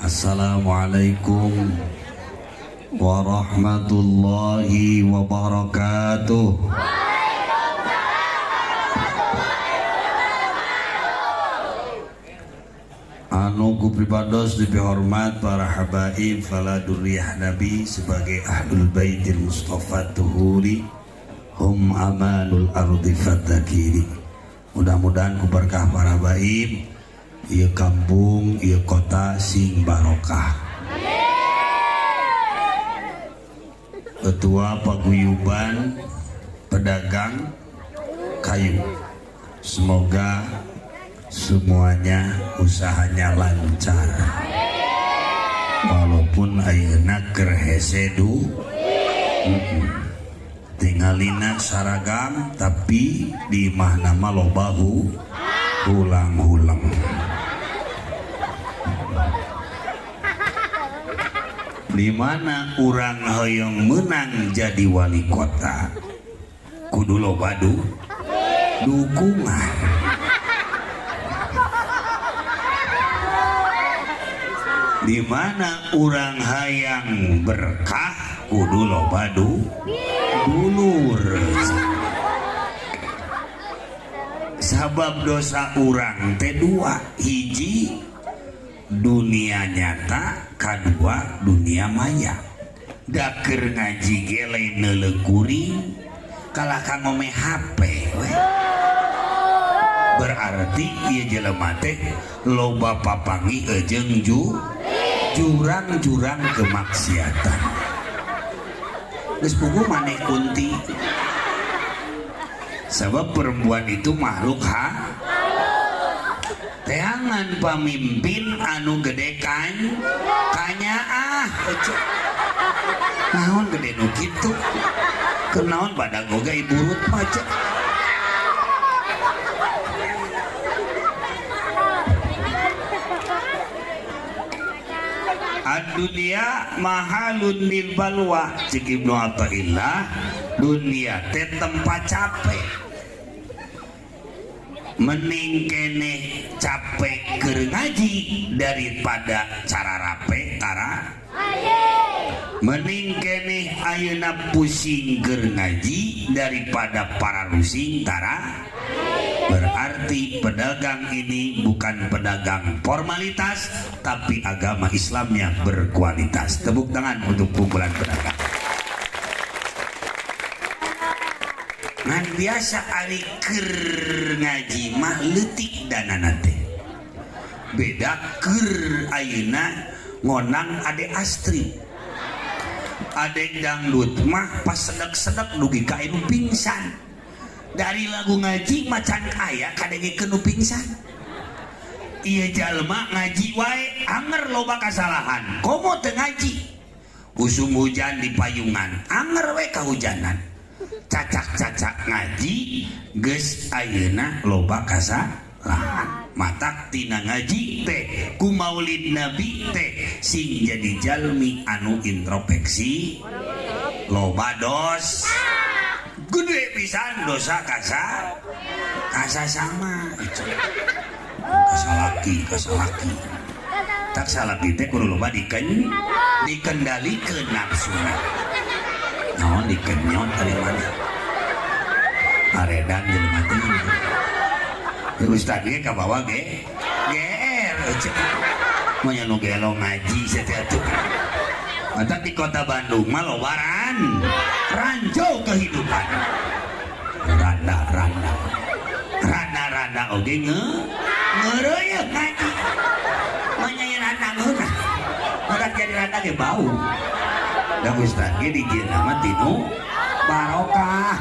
Assalamualaikum warahmatullahi wabarakatuh. Anu ku pribados dipihormat para habaib fala durriyah nabi sebagai ahlul baitil mustafa tuhuri hum amanul ardi fadzakiri. Mudah-mudahan ku berkah para habaib ieu kampung ieu kota sing barokah. Ketua Paguyuban Pedagang Kayu, semoga semuanya usahanya lancar. Walaupun ayeuna keur hese du, tingalina saragam tapi di imahna mah loba hulang-hulang. Di mana urang hoyong menang jadi wali kota kudu loba dukungan. Di mana urang hayang berkah kudu loba dulur. Sabab dosa urang teh dua, hiji dunia nyata, kadua dunia maya. Da keur ngaji ge lain neuleuh kuring kalah ka ngome HP we. Berarti ieu jelema teh loba papanggih jeung jurang-jurang kemaksiatan. Geus puguh maneh kunti. Sebab perempuan itu makhluk ha teangan pamimpin anu gede kan kanyaah. Naon gede nu kitu? Kunaon badag oge iburut mah cek. Ad-dunya mahalun lil balwa cek Ibnu Athaillah, dunia teh tempat capek. Mending keneh capek keur ngaji daripada cara rape tara. Mending keneh ayeuna pusing keur ngaji daripada para rusing tara. Berarti pedagang ini bukan pedagang formalitas, tapi agama Islamnya berkualitas. Tepuk tangan untuk kumpulan pedagang. Ngan biasa ari keur ngaji mah leutik danana teh. Beda keur ayeuna ngonang Ade Astri. Ade dangdut mah pas sedek-sedek dugi ka anu pingsan. Dari lagu ngaji macan kaya kadengekeun nu pingsan. Ieu jalma ngaji wae anger loba kasalahan. Komo teu ngaji. Usum hujan di payungan, anger we kahujanan. Cacak-cacak ngaji geus ayeuna loba kasalahan. Matak tina ngaji teh ku maulid nabi teh sing jadi jalmi anu introspeksi loba dos gede pisan dosa kasa kasa sama kasalaki kasalaki tak salaki teh kudu loba dikendalikeun nafsuna. Naon dikenyot dari mana aredan jelema teh. Ya ustad ge ka bawa ge GR mah nu gelo ngaji saja tuh. Mantap di kota Bandung mah loba ranjau kehidupan. Randa-randa. Randa-randa oge ngeureuyeuk ngaji. Mah nya randa ngeunah. Udah jadi randa ge bau. Da ustad ge dijieunna mah tinu barokah.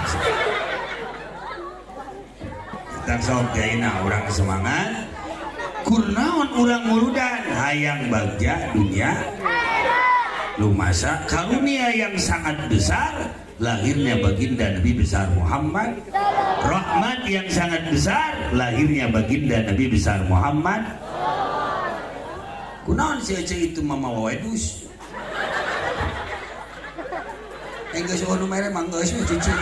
Tak sok ayeuna urang semangat. Kurnaon urang muludan hayang bagja dunia. Lumasa karunia yang sangat besar lahirnya baginda Nabi besar Muhammad, rahmat yang sangat besar lahirnya baginda Nabi besar Muhammad. Kunaon si Ece itu mama wedus? Geus nu mere mah geus we cuci.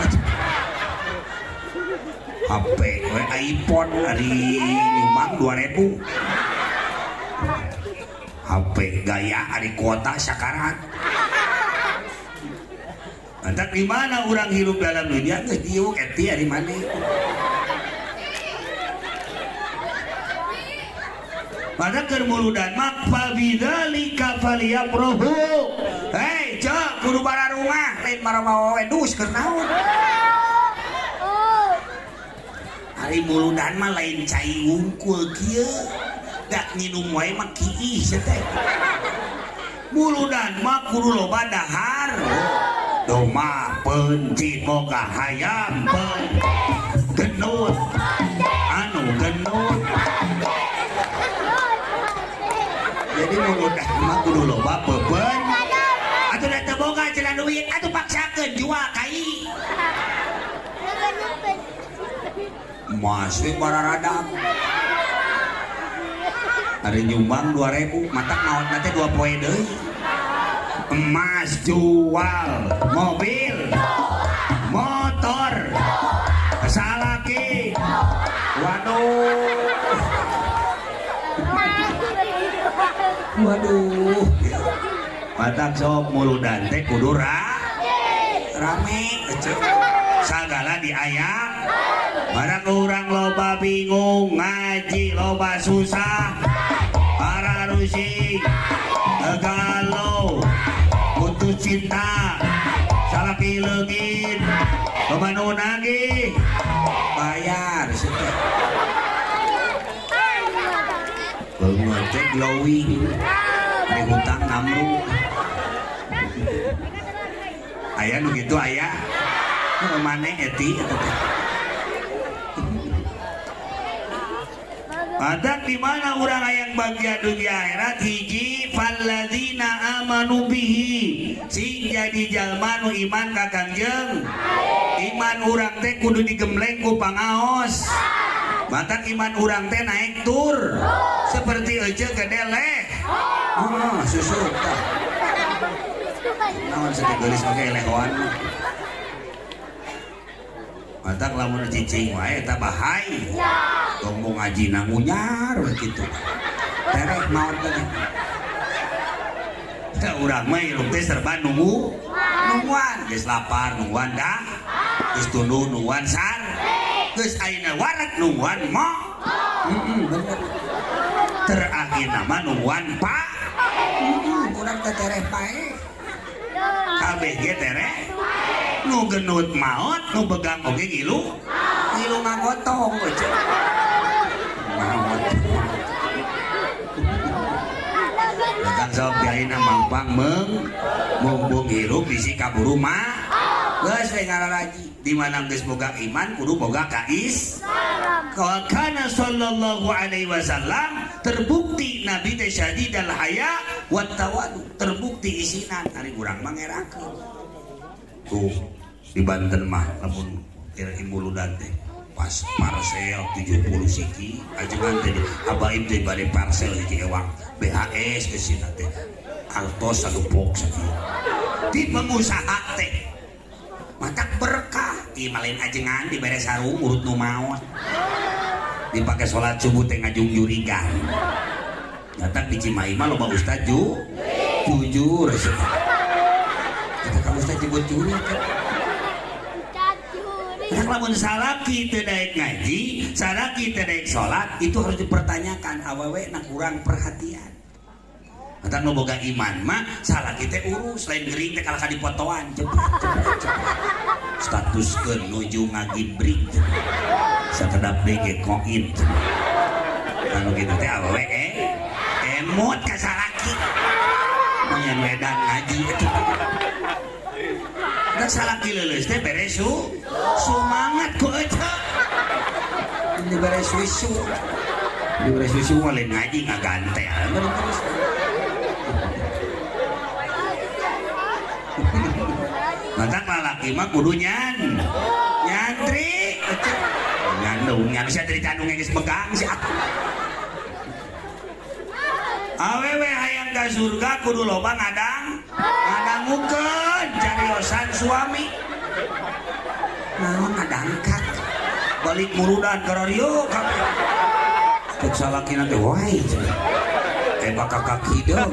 HP we iPhone ari nyumbang 2000. HP gaya ari kuota sakarat. Mantak di mana urang hirup dalam dunia geus diuk eti ari maneh. Maka keur muludan mah fabidzalika falyafrahu. Hei, cek kudu bararungah lain marawa wae dus keur naon. Ari muludan mah lain cai wungkul kieu. Dak nginum wae mah kiih sia teh. Muludan mah kudu loba dahar. Domba pencit boga hayam pen genut anu genut. Jadi muludan mah kudu loba beubeun. Atuh da teu boga cenah duit, atuh paksakeun jual kai. Emas we bararadam. Ari nyumbang 2000, matak maotna teh 2 poe deui. Emas jual, mobil, motor, salaki. Waduh. Waduh. Matak sok muludan teh kudu rame eceu. Sagala diayak. Barang urang loba bingung, ngaji loba susah, para rusing, galau, putus cinta, salaki leungit, loba nu nagih, bayar sia. Beungeut teh glowing, ari hutang namru. Aya nu kitu aya. Maneh eti eta teh. Matak di mana urang hayang bagian dunia akhirat hiji falladzina amanu bihi sing jadi jalma nu iman ka Kangjeng. Iman urang teh kudu digembleng ku pangaos. Matak iman urang teh naik tur seperti ece gede leh. Oh, susu tah. Naon sakitu geulis oge lehoan. Matak lamun cicing wae eta bahai. Tong ngaji nangunyar we kitu. Tereh maot teh. Tah urang mah hirup teh serba nunggu nungguan, geus lapar nungguan dah. Geus tunduh nungguan sar. Geus ayeuna wareg nungguan mo. Heeh, bener. Terakhir mah nungguan pak. Heeh, kurang teh tereh pae. Kabeh ge tereh. Nu genut maot, nu begang oge ngilu. Ngilu ngagotong eueuh. Maot. Datang sok diaina mangpang meung mumbung hirup bisi kaburu mah. Geus we ngararaji. Di mana geus boga iman kudu boga kais. Kana sallallahu alaihi wasallam terbukti Nabi teh syadidal haya wat tawadu, terbukti isinan ari urang mah ngerakeun. Tuh di Banten mah lamun muludan teh pas parcel 70 siki ajengan teh abaib teh bade parcel hiji ewang BHS geus teh altos satu box sakieu di pengusaha teh matak berkah ieu mah lain ajengan dibere sarung urut nu maot dipake salat subuh teh ngajung-jurigan datang di Cimahi mah loba ustad jujur kita ka ustad jebut juri kan. Nah, lamun salaki teu daek ngaji, salaki teu daek salat, itu harus dipertanyakan awewe na kurang perhatian. Atau nu boga iman mah salaki teh urus, lain gering teh kalah ka dipotoan, jebret jebret jebret. Statuskeun nuju ngagibrik. Sakedap deui ge koin. Anu kitu teh awewe emot ka salaki. Mun wedan ngaji atuh. Da salaki leuleus teh bere sumangat ku ece. Ini bere susu. Ini bere susu mah lain ngaji ngagantel terus. Matak lalaki mah kudu nyantri. Nyandung, nyan sia dari candung geus megang si atuh. Awewe hayang ka surga kudu loba ngadangukeun cariosan suami. Naon ngadangkat balik murudan ka radio kabeh. Cek salakina teh wae. Bakal kaki dong.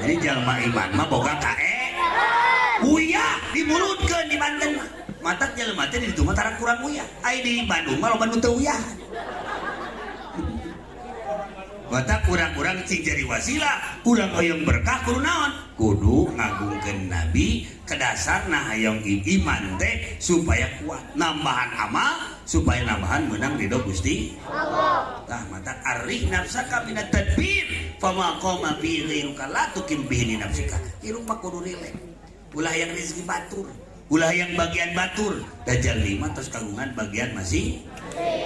Jadi jalma iman mah boga kae. Uyah dimulutkeun di Banten mah. Matak jelema teh di ditu mah tara kurang uyah. Ai di Bandung mah loba nu teu uyah. Matak urang-urang cing jadi wasilah, urang hoyong berkah kudu naon? Kudu ngagungkeun Nabi, kedasarna hayang iman teh supaya kuat, nambahan amal supaya nambahan menang ridho Gusti Allah. Tah matak arih nafsaka minat tadbir fama qama bi ghairuka la tukim bihi nafsika. Hirup mah kudu rileks. Ulah yang rezeki batur, ulah yang bagian batur, dajal lima terus kagungan bagian masih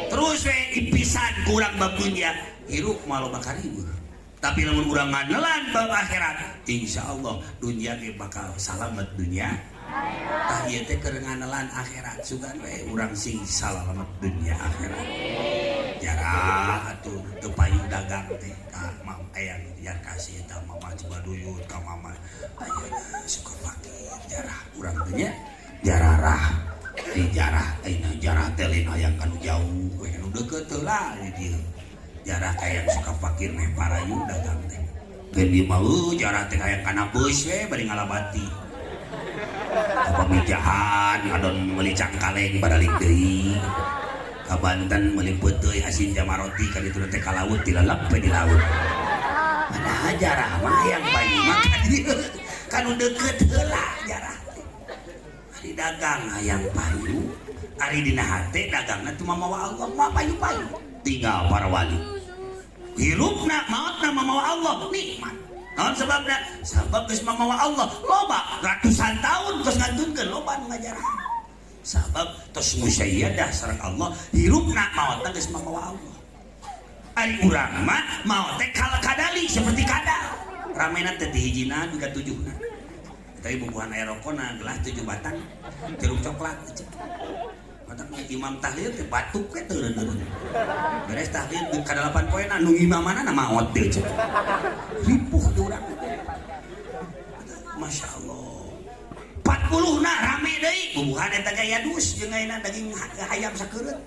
terus we ipisan kurang bab dunya, hirup mah loba karibur. Tapi lamun urang nganelan bab akhirat, insyaallah dunya ge bakal salamet dunya. Tah ieu teh keur nganelan akhirat sugan we urang sing salamet dunya akhirat. Jarah atuh teu payu dagang teh ka mam aya jar kasih eta mama Cibaduyut ka mama ayeuna suka fakir jarah urang teh nya jararah di jarah ayeuna jarah teh lain hayang kanu jauh we nu deukeut teh lah di dieu. Jarah hayang suka fakir meh parayu dagang teh. Geun di mah jarah teh hayang kana beus we bari ngalabati. Pamijahan ngadon meuli cangkaleng badalik deui. Ka Banten meuli peuteuy asin jamaroti ka ditu teh ka laut dilalep we di laut. Padahal jarah mah hayang payu mah ka dieu. Kanu deukeut heula jarah teh. Ari dagang hayang payu, ari dina hate dagangna teu mamawa Allah mah payu-payu. Tinggal para wali. Hirupna maotna mamawa Allah nikmat. Naon sebabna? Sabab geus mamawa Allah loba ratusan tahun geus ngantunkeun loba nu ngajarahan. Sabab tos musayyadah sareng Allah hirupna maotna geus mamawa Allah. Ari urang mah maot teh kadali seperti kadal. Ramena teh di hijina dugi ka tujuhna. Tapi bubuhan aya rokona gelas 7 batang jeruk coklat. Matak imam tahlil teh batuk we teu eureun. Beres tahlil ka 8 poena nu imamanana maot deui cek. Ripuh di urang. Masya Allah. 40 na rame deui bubuhan eta gaya dus jeung ayeuna daging hayam sakeureut.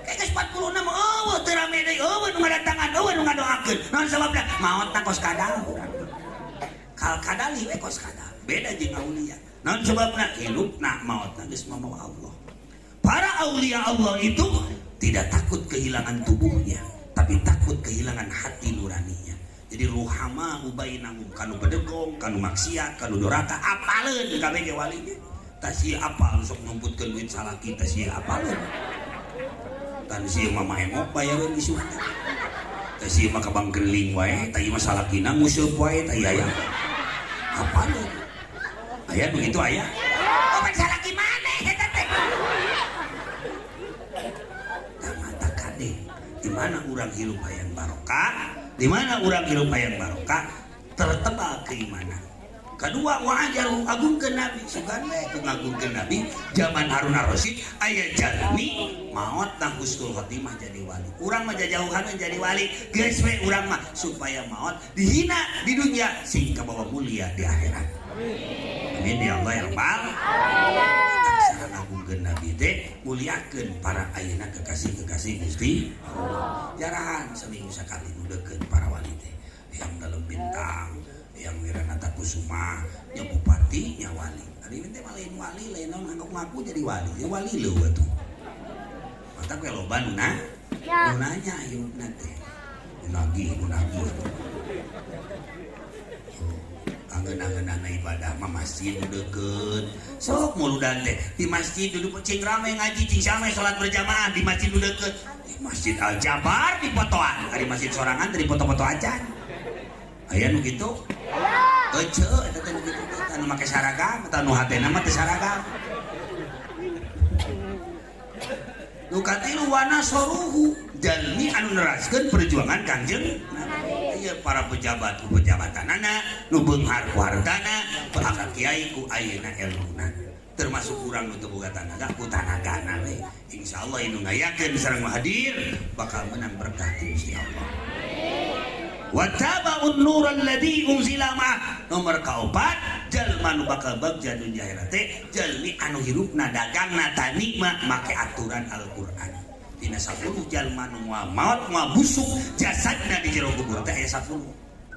Kayak geus 40 na mah eueuh teu rame deui, eueuh nu ngadatangan, eueuh nu ngadoakeun. Naon sababna? Maotna kos kadal urang. Kal kadali we kos kadal. Beda jeung aulia. Naon sababna? Hirupna maotna geus mamawa Allah. Para aulia Allah itu tidak takut kehilangan tubuhnya, tapi takut kehilangan hati nuraninya. Jadi ruhama ubainahum kanu bedegong, kanu maksiat, kanu doraka, apaleun kabeh ge walinya. Tah sia apal sok ngumpulkeun duit salaki, tah sia apaleun. Tah sia mah maengok bayareun isukna. Tah sia mah kabang keliling wae, tah ieu mah salakina nguseup wae, tah ieu aya. Apaleun. Aya begitu aya. Oh, pan salaki maneh eta teh. Tah mata kade, di mana urang hirup hayang barokah, di mana urang hirup hayang barokah, tertebal keimanan. Kedua, wajar agungkeun Nabi, sugan we ngagungkeun Nabi zaman Harun Ar-Rasyid aya jalmi maot na husnul khotimah jadi wali. Urang mah jajauhan jadi wali, geus we urang mah supaya maot dihina di dunia sing kabawa mulia di akhirat. Amin ya Allah ya Rabbal. Sareng agungkeun Nabi teh muliakeun para ayeuna kekasih-kekasih Gusti Allah. Jarahan seminggu sakali nu deukeut para wali teh. Yang dalam bintang, yang Wiranata Kusuma, nya bupati, nya wali. Ari teh mah lain wali, lain naon ngaku-ngaku jadi wali. Ya wali leuweuh atuh. Mata we loba nu na? Nu nanya hirupna teh. Nu nagih, nu nagih. Angeun-angeunana ibadah mah masjid nu deukeut. Sok muludan teh di masjid duduk cing rame ngaji, cing same salat berjamaah di masjid nu deukeut. Di Masjid Al Jabar dipotoan, ari masjid sorangan teh dipoto-foto acan. Aya nu kitu? Ece eta teh nu kitu teh anu make saragam eta nu hatena mah teu saragam. Nu katilu wana soruhu jalmi anu neraskeun perjuangan Kangjeng Nabi. Ieu para pejabat ku pejabatanana, nu beunghar ku hartana, ka kiai ku ayeuna elmuna. Termasuk urang nu teu boga tanaga ku tanagana we. Insyaallah inu ngayakeun sareng hadir bakal menang berkah ti Gusti Allah. Wa tabaun nural ladzi unzila ma. Nomor kaopat jalma nu bakal bagja dunya akhirat teh jalmi anu hirupna dagangna tani mah make aturan Al-Qur'an. Tina 10 jalma nu moal maot moal busuk jasadna di jero kubur teh aya 10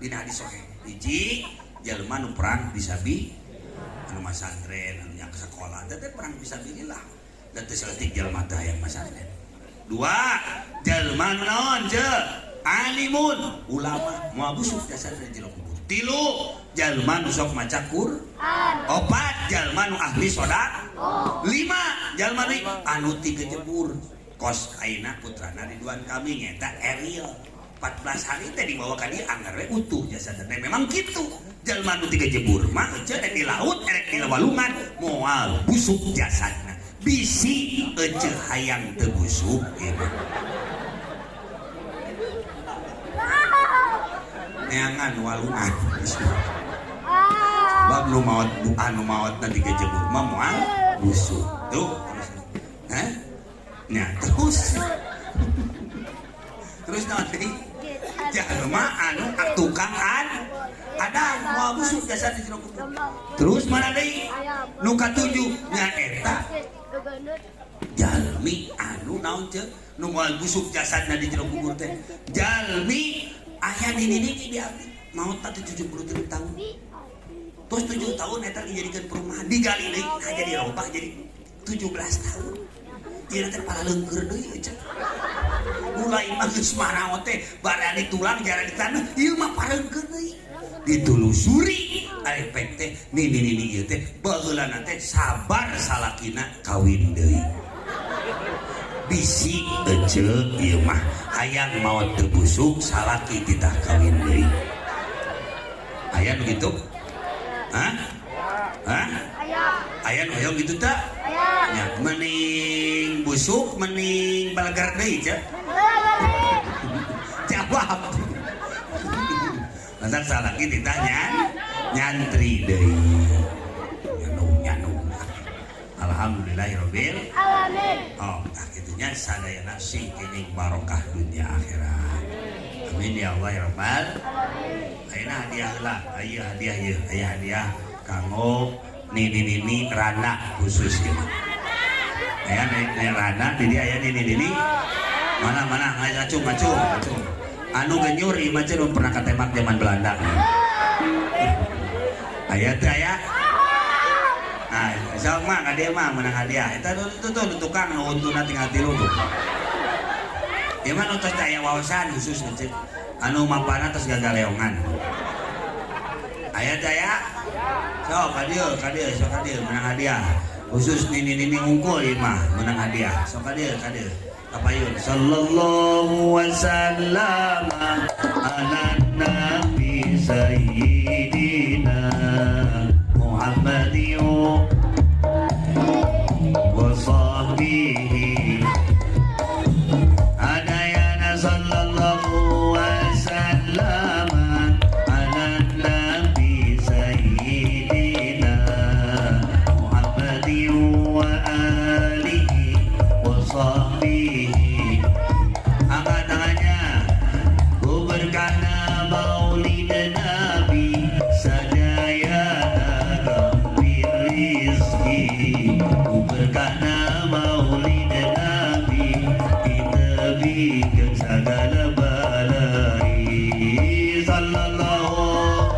dina hadis sahih. Hiji jalma nu perang bisabi anu masantren anu nya sekolah teh perang fisabilillah dan teu saeutik jalma teh hayang masantren. Dua jalma nu naon je alimun ulama moal busuk jasadna di jero kubur. Tilu jalma nu sok maca Quran. Opat jalma nu ahli sedekah. Lima jalma deui anu tiga jebur kos ayeuna putrana Ridwan Kamil nyaeta Eril 14 hari teh dibawa ka dieu anggar we utuh jasadna. Memang kitu jalma nu tiga jebur mah ece rek di laut erek di walungan moal busuk jasadna. Bisi ece hayang teu busuk ieu mah. Neangan walungan. Sebab nu maot anu maotna tiga jebur mah moal busuk. Tuh. Hah? Nya terus. Terus naon deui? Jalma anu tukang ada moal busuk jasad di jero kubur. Terus mana deui? Nu katujuh nya eta jalmi anu naon ceuk nu moal busuk jasadna di jero kubur teh. Jalmi aya nini-nini di abdi maot teh 73 tahun. Terus 7 tahun eta dijadikeun perumahan digali deui nah jadi robah jadi 17 tahun. Ieu teh paraleungkeur deui euy. Mulai mah geus maraot teh barani tulang jara di tanah ieu mah paraleungkeur deui. Ditelusuri efek teh nini-nini ieu teh baheulana teh sabar salakina kawin deui. Bisi ece ieu mah hayang maot teu busuk salaki titah kawin deui. Aya nu kitu? Hah? Hah? Aya nu hoyong kitu teh? Nya mending busuk mending baleger deui ce. Jawab. Masa salaki titah nyantri deui. Nyanu-nyanu. Alhamdulillahirabbil alamin. Oh, tah kitunya sadayana sing kenging barokah dunia akhirat. Amin ya Allah ya rabbal alamin. Ayeuna hadiah heula, aya hadiah ieu, aya hadiah kanggo nini-nini rana khusus ieu. Aya nini rana di dieu aya nini-nini. Mana mana ngacung ngacung ngacung. Anu genyur ieu mah nu pernah katembak zaman Belanda. Aya teh aya. Nah, sok mah ka dieu mah menang hadiah. Eta tuh tuh tukang nu untuna tinggal tilu tuh. Ieu mah nu tos aya wawasan khusus ngecek. Anu mapana tos gagaleongan. Aya teh aya? Sok ka dieu sok ka dieu menang hadiah. Khusus nini-nini unggul ieu mah menang hadiah. Sok ka dieu ka dieu. Kapayun sallallahu wasallam ala nabi sayyidina Muhammadin wa sahbihi adayana sallallahu wasallam ala nabi sayyidina Muhammadin wa alihi wa sahbihi. Angkat tangannya. Ku berkana maulid Nabi sadayana gampir rizki. Ku berkana maulid Nabi ditebihkeun sagala balai. Sallallahu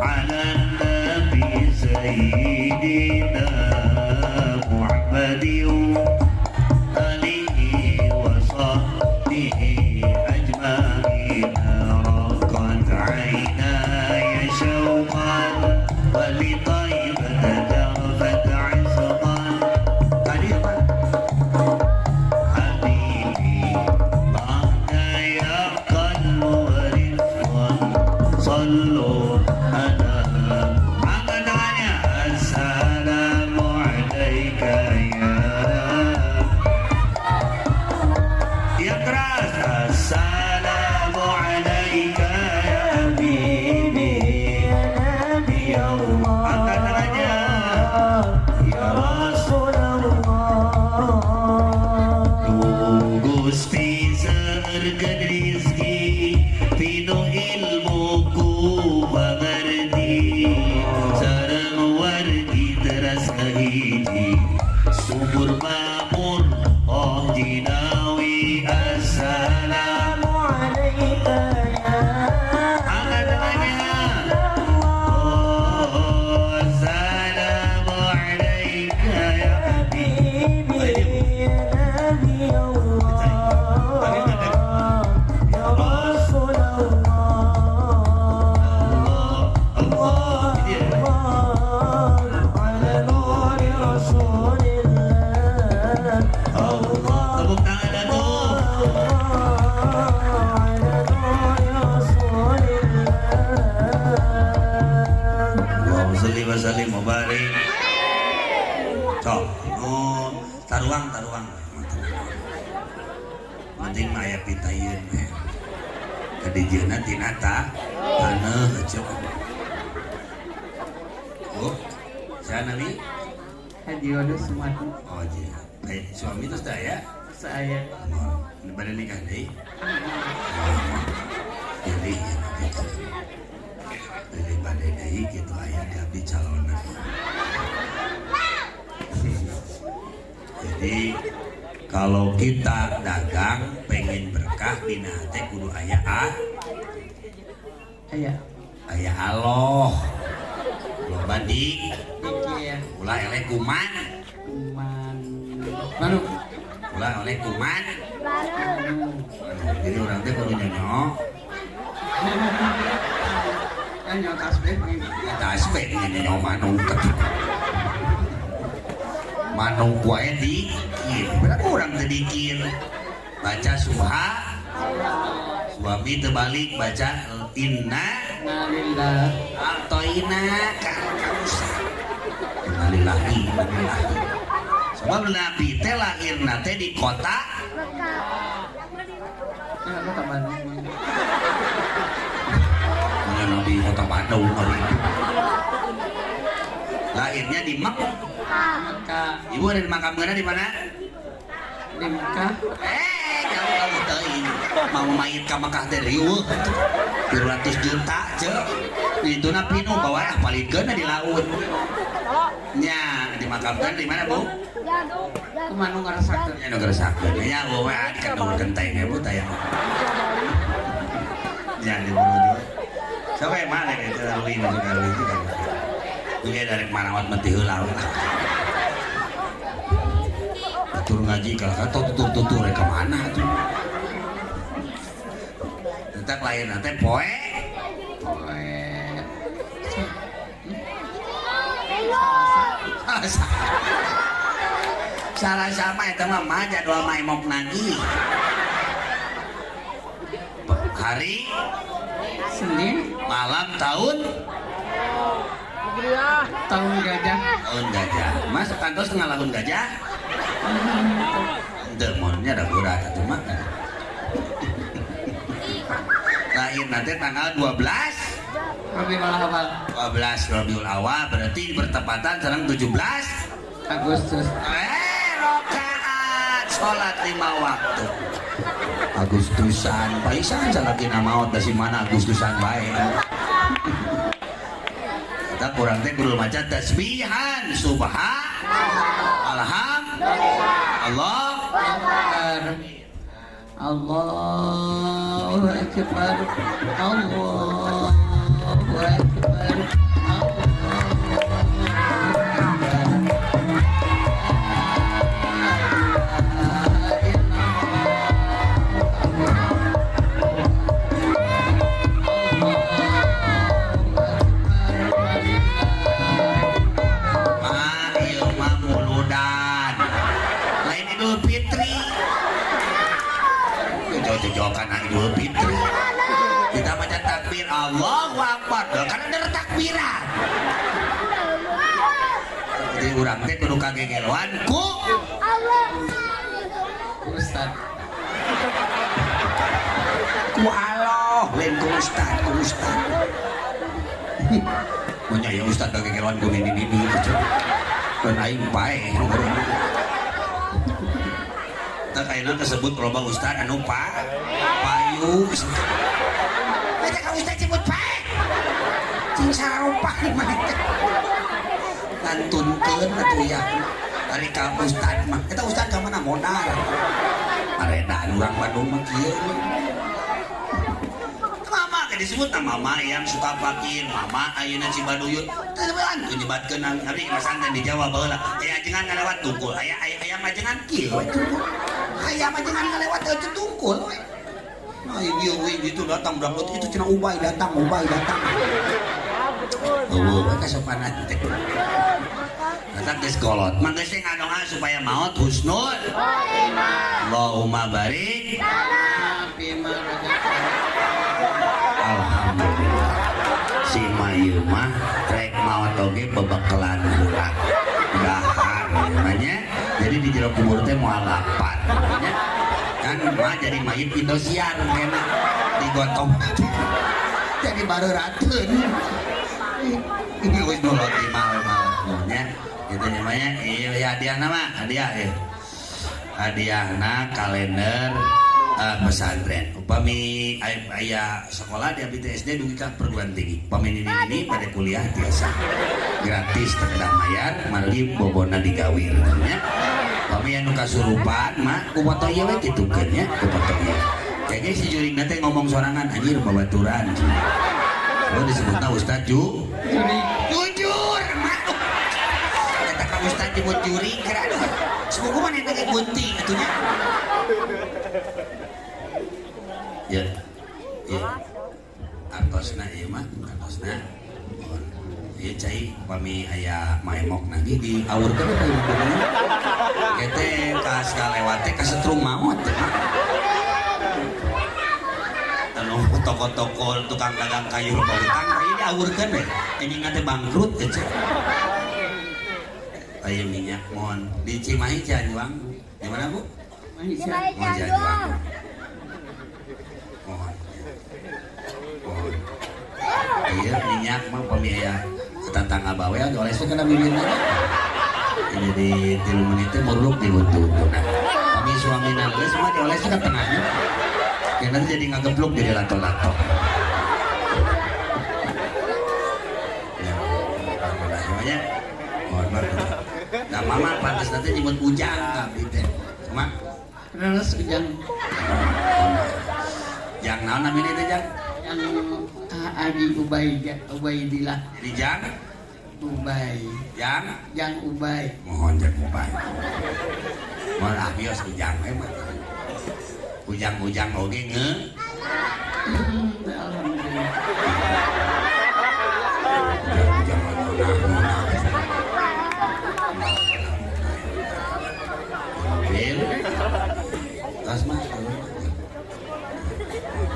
ala nabi sayyidina Muhammadin alihi wa sahbihi ajma'in. Kadijieuna tina taneuh eceu. Oh, saya Nabi Haji Wadus Sumarno. Oh iya, suami terus dah ya? Saya. Oh, pada nikah deh. Jadi gitu. Daripada deui gitu aya di abdi calonna. Jadi kalau kita dagang pengen berkah dina hate kudu aya a. Aya. Aya Allah. Loba di dikir. Ulah eleh kuman. Kuman. Manuk. Ulah eleh kuman. Jadi urang teh kudu nyonyok. Kan nyok tasbih. Tasbih nyonyok manuk. Manuk wae dikir. Berapa urang teh dikir? Baca subha. Suami terbalik baca inna lillahi atoina kal kausar. Innalillahi wa inna ilaihi. Sebab Nabi teh lahirna teh di kota Mekah. Kota Bandung. Nabi kota Bandung Lahirnya di Mekah. Ibu ada di makamkeunna di mana? Di Mekah. Jauh teuing. Mau mayit ka Mekah teh riweuh. 200 juta ceu. Dituna pinu bawa ah palidkeun di laut. Nya dimakamkan di mana, Bu? Kumaha nu ngaresakeun? Nya nu ngaresakeun. Nya we di kandung genteng ya, Bu taya. Nya di menuju. Sampai mana itu lalu ini juga lalu itu kan. Duge dari marawat mati heula. Tutur ngaji kalau kata tutur-tutur ka mana tuh. Tetap lain nanti poe. Poe. Salah sama eta mah mah jadwal maemok nagi. Hari Senin malam tahun tahun gajah. Tahun gajah. Mas kantos tengah tahun gajah. Henteu monnya da berat atuh mah. Lahir nanti tanggal 12 Rabiul Awal. 12 Rabiul Awal berarti bertepatan sareng 17 Agustus. Rakaat salat 5 waktu. Agustusan paisan salakina maot da si mana Agustusan bae. Kita kurang teh kudu maca tasbihan subha alhamdulillah Allah Akbar. Allahu Akbar. Allahu Akbar. Jojokan Idul Fitri. Kita baca takbir Allahu Akbar. Karena ada takbiran. Jadi urang teh kudu kagegeloan ku Allah. Ustaz. Ku Allah, lain ku ustaz, ku ustaz. Mun aya ustaz kagegeloan ku nini-nini gitu. Dan aing paeh. Kayaknya tersebut loba ustad anu pak payu baca ka ustad sebut pae cing sarupa di mana ngantunkeun atuh ya ari ka ustad mah eta ustad ka mana modal aredan urang Bandung mah kieu mama teh disebut mama yang suka fakir mama ayeuna Cibaduyut teu anu nyebatkeun abdi masanten di Jawa baheula aya ajengan ngalewat tungkul aya ayam ajengan kieu we tungkul ayam ajengan ngalewat teu tungkul we. Nah ieu we gitu datang berangkat itu cenah Ubay datang Ubay datang. Eueuh we kasopanan teh. Datang geus kolot. Mah geus ngadoa supaya maot husnul khotimah. Allahumma barik bima Alhamdulillah. Si ieu mah rek maot oge bebekelan heula. Dahar namanya. Jadi di jero kubur teh moal lapar. Kan mah jadi mayit Indosiar kena di Digotong jadi bareurateun. Ini wis nulot di mah nya. Gitu namanya. Iya ya hadiah nama, hadiah ya. Hadiahna kalender pesantren. Upami aya sekolah di abdi SD dugi ka perguruan tinggi. Upami nini pada kuliah biasa gratis teu kedah mayar, margi bobona digawir nya. Upami anu kasurupan mah ku foto ieu we kitukeun nya, ku foto ieu. Kayaknya si juringna teh ngomong sorangan anjir babaturan. Lo disebutna Ustaz Ju. Juring. Jujur, mah. Eta ka Ustaz nyebut juring kira aduh. Semoga mana eta ge gunting atuh nya. Ya. Ya. Artosna ieu mah, artosna. Ieu cai upami aya maemok nagi diawurkeun we ka ibu. Kete kas kalewat teh kasetrum maot teh mah. Anu toko-toko tukang dagang kayu loba hutang ieu diawurkeun we. Anjing teh bangkrut teh. Aya minyak mohon di Cimahi Cianjuang. Di mana Bu? Cimahi. Mohon Cianjuang. Mohon. Mohon. Iya minyak mah pami aya tetangga bawel dioles we kana bibirna. Ini di 3 menit teh muruk di huntu-huntuna. Pami suamina geus mah dioles we ka tengahnya. Ya nanti jadi ngageblok jadi lato-lato. Ya, alhamdulillah. Mohon maaf. Nah, mama pantas nanti nyebut ujang ka abdi teh. Mama. Terus ujang. Jang naon namina teh jang? Yang Adi Ubaidillah. Jadi jang? Ubay. Jang? Jang Ubay. Mohon jang Ubay. Mohon ah bios ujang we mah. Ujang-ujang oge nge. Alhamdulillah. Ujang-ujang oge ngeunah. Mobil. Tas mah.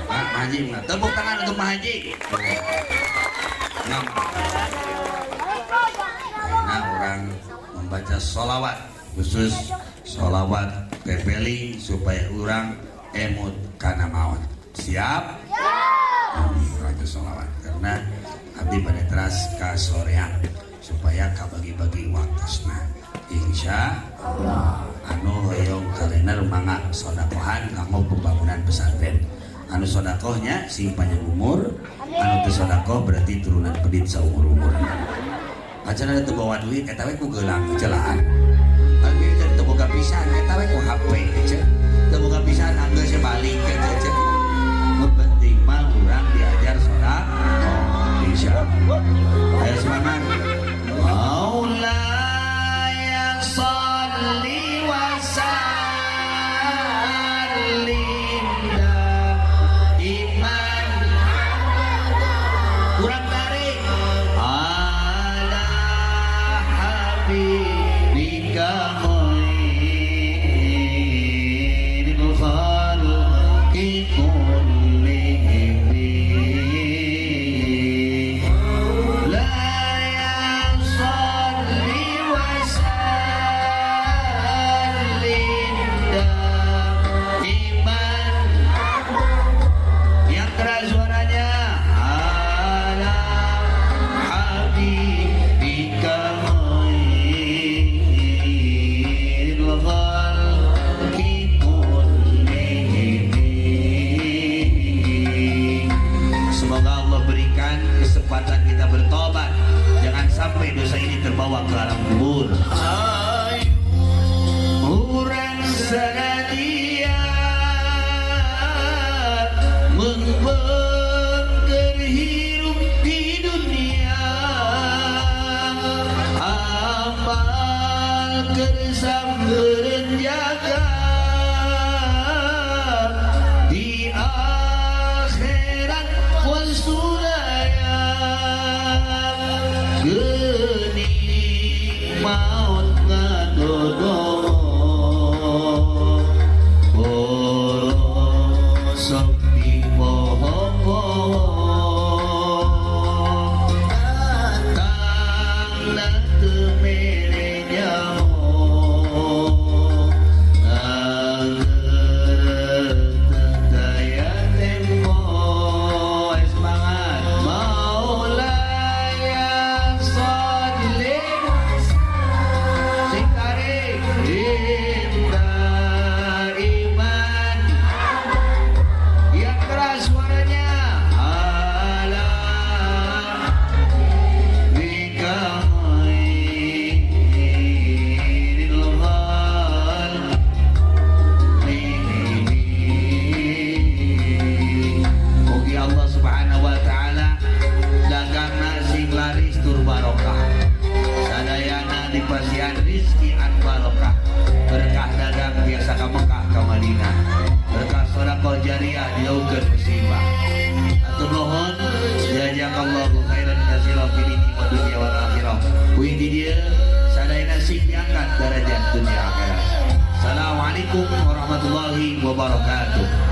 Pak Haji, tepuk tangan untuk Pak Haji. Nah, orang membaca sholawat khusus sholawat pepeling supaya orang emut kana maut. Siap? Baca sholawat karena abdi pada teras kasorean supaya kabagi-bagi waktosna. Insya Allah. Anu hoyong kalender mangga sodakohan kanggo pembangunan pesantren. Anu sodakohnya sing panjang umur, anu teu sodakoh berarti turunan pedit saumur-umur. Acan ada teu bawa duit eta we ku geulang celaan. Anu teu boga pisan eta we ku HP ce. Teu boga pisan anggeus balik ke ce. Nu penting mah urang diajar sodakoh. Insyaallah. Ayo semangat. Maulaya sholli wa sallim daiman kurang tarik ala habibika khairil khalqi kullihim la sholli wa sallim daiman yang keras suaranya ala habibika khairil khalqi kullihim. Semoga Allah berikan kesempatan kita bertobat. Jangan sampai dosa ini terbawa ke alam kubur. Urang sanadia mengber hirup di dunia amal kersam jaga di akhirat wasulaya geni maut dunia akhirat. Assalamualaikum warahmatullahi wabarakatuh.